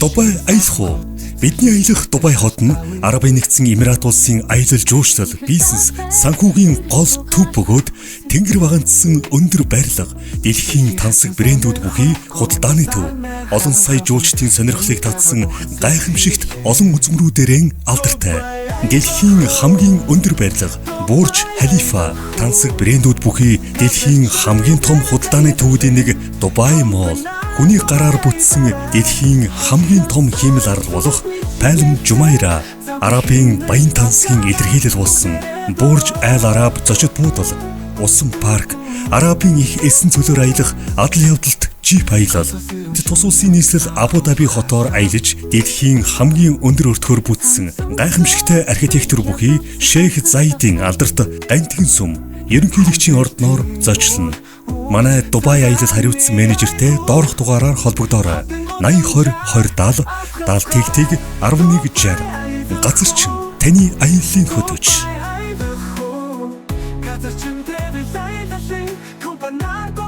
Дубай аялах уу? Бидний аялах Дубай хот нь Арабын нэгдсэн Эмират улсын аялал жуулчлал, бизнес, санхүүгийн гол төв бөгөөд тэнгэр вагантсан өндөр барилга, дэлхийн тансаг брэндүүд бүхий худалдааны төв, олон сая жуулчдын сонирхлыг татсан гайхамшигт олон үзмрүүдээрэн алдартай. Дэлхийн хамгийн өндөр барилга Бурж Халифа, тансаг брэндүүд бүхий дэлхийн хамгийн том худалдааны төвүүдийн нэг Дубай Молл, хүний гараар бүтсэн дэлхийн хамгийн том хиймэл арал болох Palm Jumeirah, Арабын баян тансгийн илэрхийлэл болсон Бурж Аль Араб зочид буудал, усан парк, Арабын их эсэн цөлөөр аялах адал явдалт жип аялал, тус улсын нийслэл Абу Даби хотоор аялаж дэлхийн хамгийн өндөр өртгөөр бүтсэн гайхамшигтай архитектур бүхий Шейх Заидын алдарт Гантигэн сүм ерөнхийлөгчийн ордноор зочлоно. Манай Дубай аялал хариуцсан менежертэй доорх дугаараар холбогдоорой. 80 20 20 70 70 тэг тэг 11 60. Газарчин таны аяллаа хөтөч. Газарчин тэвэл аяллаа компаниар.